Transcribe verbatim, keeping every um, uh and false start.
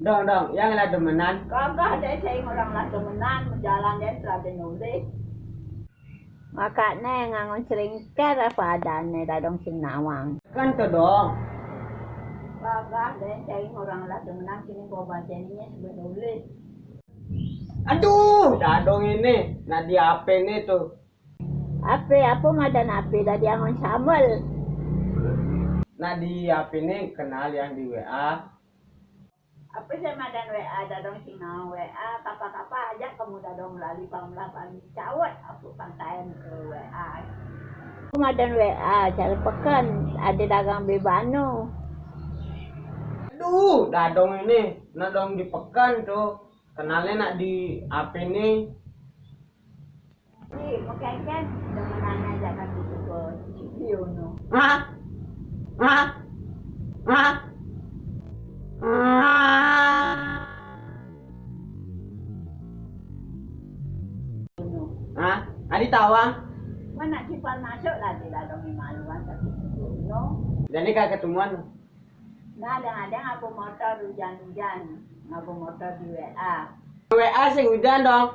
Dong, dong, yang lah demenan. Gagah deh, saya orang lah demenan, jalan deh, telah deh nulis. Makane ngangon selingkar apa adane dadong sing nawang. Kan to dong. Gagah deh, saya orang lah demenan, kini bawa bajaninya sebelum nulis. Aduh, dadong ini, nah di H P nih tuh. Ape, ape madan ape dadi angon sambel? Nah di H P nih kenal yang di W A. Ape saya madan W A dadong sing nawang W A, kapa-kapa aja kamu dadong lali pamlah paling cawet aku pantaen ke W A. Aku madan W A, cara peken, ada dagang bebano. Aduh, dadong ini, nah dong di peken tuh. Kenalnya nak di H P nih. Ih, makanya demenan aja kan gitu ke video no. Hah? Hah? Hah? Hah? Adi tawang? Mana cipal masuk lagi lah dong maluan tapi video no. Jadi kagak ketemuan. Nah, ada-ada ngaku motor hujan-hujan, ngaku motor di W A. W A sing hujan dong.